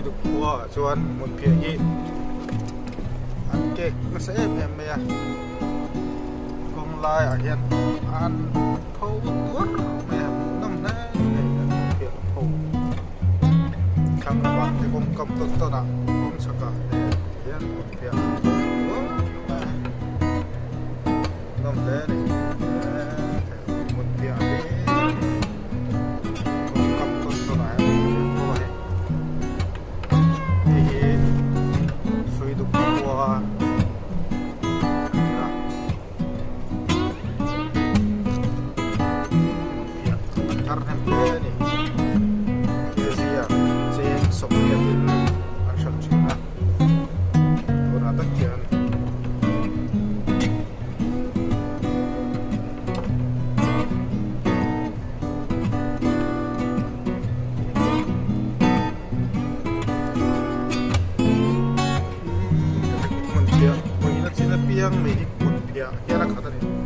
Suiduk khua ah chuan hmunphiah hi an kek nasa em em mai a kawng laiah hian an pho tuar mai a hmuhnawm hle mai an hmunphiah pho thlang lamah te kawng kam tawn tawn ah kawng chhak ah te hian hmunphiah an pho tuar mai a hmuhnawm hle a ni hmunphiah hi. Kawng kam tawn tawn ah hian hmun pho a ni hei hi Suiduk khua a ni a hmunphiah an thar hnem hle a ni kg ah cheng 80 in an hralh thin a tunah tak hian. Hmun phiah hmuihna chin apiang mai hi hmun phiah hian a khat a ni.